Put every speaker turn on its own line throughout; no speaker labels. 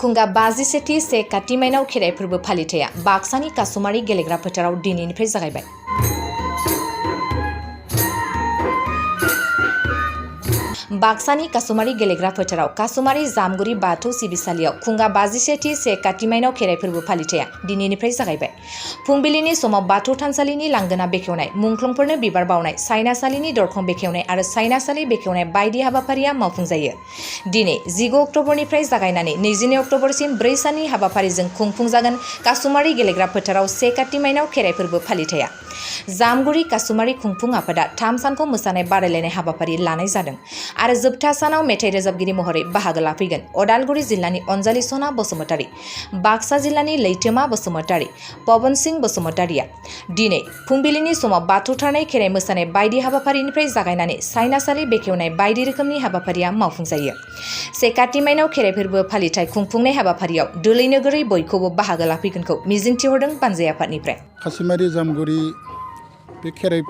खुंगा 57थि से काति माइनाव खेराइ फोरबो फालिथाया बाक्सानि कासुमारि गेलेग्रा फोथाराव दिनैनिफ्राय जागायबाय। बाक्सानि कासुमारि गेलेग्रा फोथाराव कासुमारि जामगुरि बाथौ सिबिसालियाव खुंगा 51थि से काति माइनाव खेराइ फोरबो फालिथाया दिनैनिफ्राय जागायबाय। फुंबिलिनि समाव बाथौ थानसालिनि लांगोना बेखेवनाय, मुंख्लंफोरनो बिबार बावनाय, सायनासालिनि दरखं बेखेवनाय आरो सायनासालि बेखेवनाय बायदि हाबाफारिया मावफुंजायो। दिनै 15 अक्ट'बरनिफ्राय जागायनानै 22 अक्ट'बरसिम 4 साननि हाबाफारिजों खुंफुंजागोन कासुमारि गेलेग्रा फोथाराव से काति माइनाव खेराइ फोरबो फालिथाया। जामगुरि कासुमारि खुंफुं आफादा 3 सानखौ मोसानाय बादायलायनाय हाबाफारि लानाय जादों आरो जोबथा सानाव मेथाइ रोजाबगिरि महरै बाहागो लाफैगोन अदालगुरि जिल्लानि अनजालि सना बसुमतारी, बाक्सा जिल्लानि लैथोमा बसुमतारी, पबनस बसुमतारीया। दिनै फुंबिलिनि समाव बाथौ थारनाय खेराइ मोसानाय बायदि हाबाफारिनिफ्राय जागायनानै सायनासालि बेखेवनाय बायदि रोखोमनि हाबाफारिया मावफुंजायो। से काति माइनाव खेराइ फोरबो फालिथाय खुंफुंनाय हाबाफारियाव दोलै नोगोरै बयखौबो बाहागो लाफैगोनखौ मिजिंथिहरदों बानजाय आफादनिफ्राय।
कासुमारि जामगुरि बे खेराइ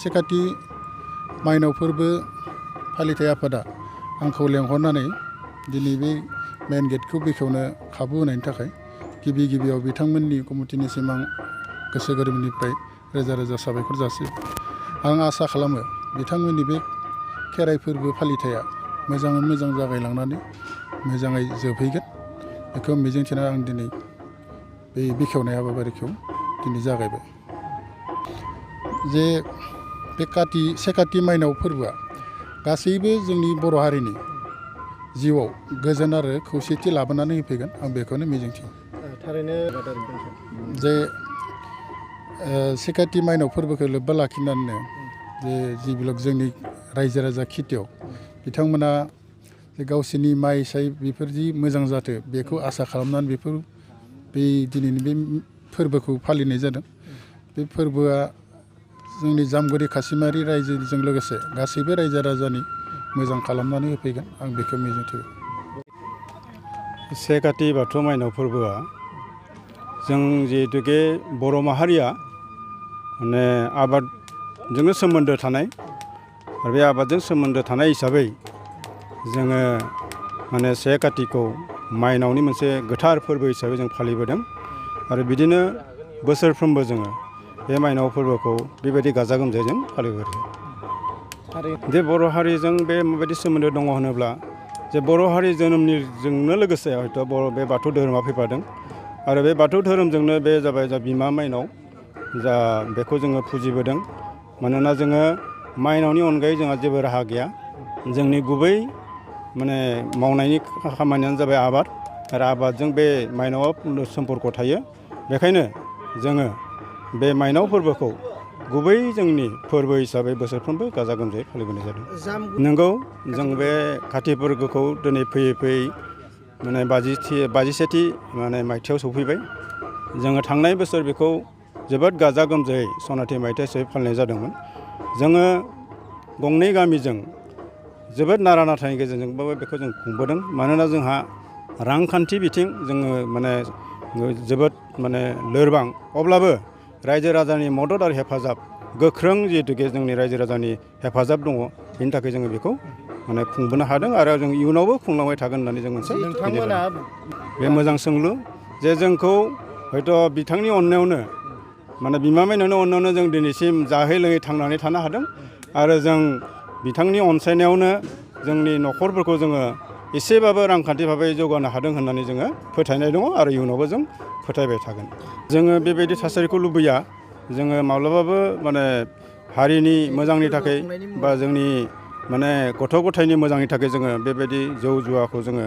से काति माइनाव फोरबो फालिथाय आफादा आंखौ लेंहरनानै दिनै बे मेन गेटखौ बेखेवनो खाबु होनायनि थाखाय गिबियाव बिथांमोननि कमिटिनिसिम आं गोसो गोरबोनिफ्राय रोजा रोजा साबायखर जासियो। आं आसा खालामो बिथांमोननि बे खेराइ फोरबो फालिथाया मोजाङै मोजां जागायलांनानै मोजाङै जोबहैगोन। बेखौ मिजिंथिना आं दिनै बे बेखेवनाय हाबाफारिखौ दिनै जागायबाय। जे बे से काति माइनाव फोरबोआ गासैबो जोंनि बर' हारिनि जिउआव गोजोन आरो खौसेथि लाबोनानै होफैगोन आं बेखौनो मिजिंथियो।
थारैनो
जे से काति माइनाव फोरबोखौ लोब्बा लाखिनानैनो जे जिबिलक जोंनि रायजो राजा खिथियक बिथांमोना गावसोरनि माइ साइ बेफोर जि मोजां जाथों बेखौ आसा खालामनानै बे दिनैनि बे फोरबोखौ फालिनाय जादों। बे फोरबोआ जोंनि जामगुरि कासुमारि रायजोजों लोगोसे गासैबो रायजो राजानि मोजां खालामनानै होफैगोन आं बेखौ मिजिंथियो।
से काति बाथौ माइनाव फोरबोआ जों जिहेतुके बर' माहारिया माने आबादजोंनो सोमोन्दो थानाय आरो बे आबादजों सोमोन्दो थानाय हिसाबै जोङो माने से कातिखौ माइनावनि मोनसे गोथार फोरबो हिसाबै जों फालिबोदों आरो बिदिनो बोसोरफ्रोमबो जोङो बे माइनाव फोरबोखौ बेबायदि गाजा गोमजायै जों फालिबोदों। जे बर' हारिजों बे माबायदि सोमोन्दो दङ होनोब्ला जे बर' हारि जोनोमनिजोंनो लोगोसे हयथ' बे बाथौ धोरोमा फैफादों आरो बे बाथौ धोरोमजोंनो बे जाबाय बिमा माइनाव बेखौ जोङो फुजिबोदों। मानोना जोङो माइनावनि अनगायै जोंहा जेबो राहा गैया। जोंनि गुबै माने मावनायनि खामानियानो जाबाय आबाद आरो आबादजों बे माइनावआ सम्पर्क थायो। बेखायनो जोङो बे माइनाव फोरबोखौ गुबै जोंनि फोरबो हिसाबै बोसोरफ्रोमबो गाजा गोमजायै फालिबोनाय जादों। नंगौ जों बे काति फोरबोखौ दिनै फैयै माने 51थि माने मायथाइयाव सौफैबाय। जोङो थांनाय बोसोर बेखौ जोबोद गाजा गोमजायै सनाथि मायथाइसो फालिनाय जादोंमोन। जोङो गंनै गामिजों जोबोद नारा नाथानि गेजेरजोंबाबो बेखौ जों खुंबोदों। मानोना जोंहा रांखान्थि बिथिं जोङो माने जोबोद माने लोरबां, अब्लाबो रायजो राजानि मदद आरो हेफाजाब गोख्रों जिहेतुके जोंनि रायजो राजानि हेफाजाब दङ, बेनि थाखाय जोङो बेखौ माने खुंबोनो हादों आरो जों इयुनावबो खुंलांबाय थागोन होननानै जों मोनसे बे मोजां सोंलु जे जोंखौ हयथ' बिथांनि अननायावनो माने बिमा माइनावनि अननायावनो जों दिनैसिम जाहै लोङै थांनानै थानो हादों आरो जों बिथांनि अनसायनायावनो जोंनि न'खरफोरखौ जोङो एसेबाबो रांखान्थि भाबै जौगानो हादों होननानै जोङो फोथायनाय दङ आरो इयुनावबो जों फोथायबाय थागोन। जोङो बेबायदि थासारिखौ लुबैया। जोङो माब्लाबाबो माने हारिनि मोजांनि थाखाय बा जोंनि माने गथ' गथायनि मोजांनि थाखाय जोङो बेबायदि जौ जुवाखौ जोङो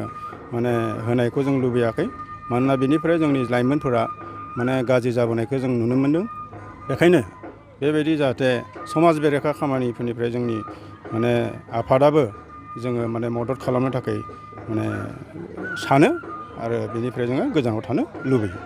माने होनायखौ जों लुबैयाखै। मानोना बेनिफ्राय जोंनि लाइमोनफोरा माने गाज्रि जाबोनायखौ जों नुनो मोनदों। बेखायनो बेबायदि जाहाथे समाज बेरेखा खामानिफोरनिफ्राय जोंनि माने आफादाबो जोङो माने मदद खालामनो थाखाय माने सानो आरो बेनिफ्राय जोङो गोजानाव थानो लुबैयो।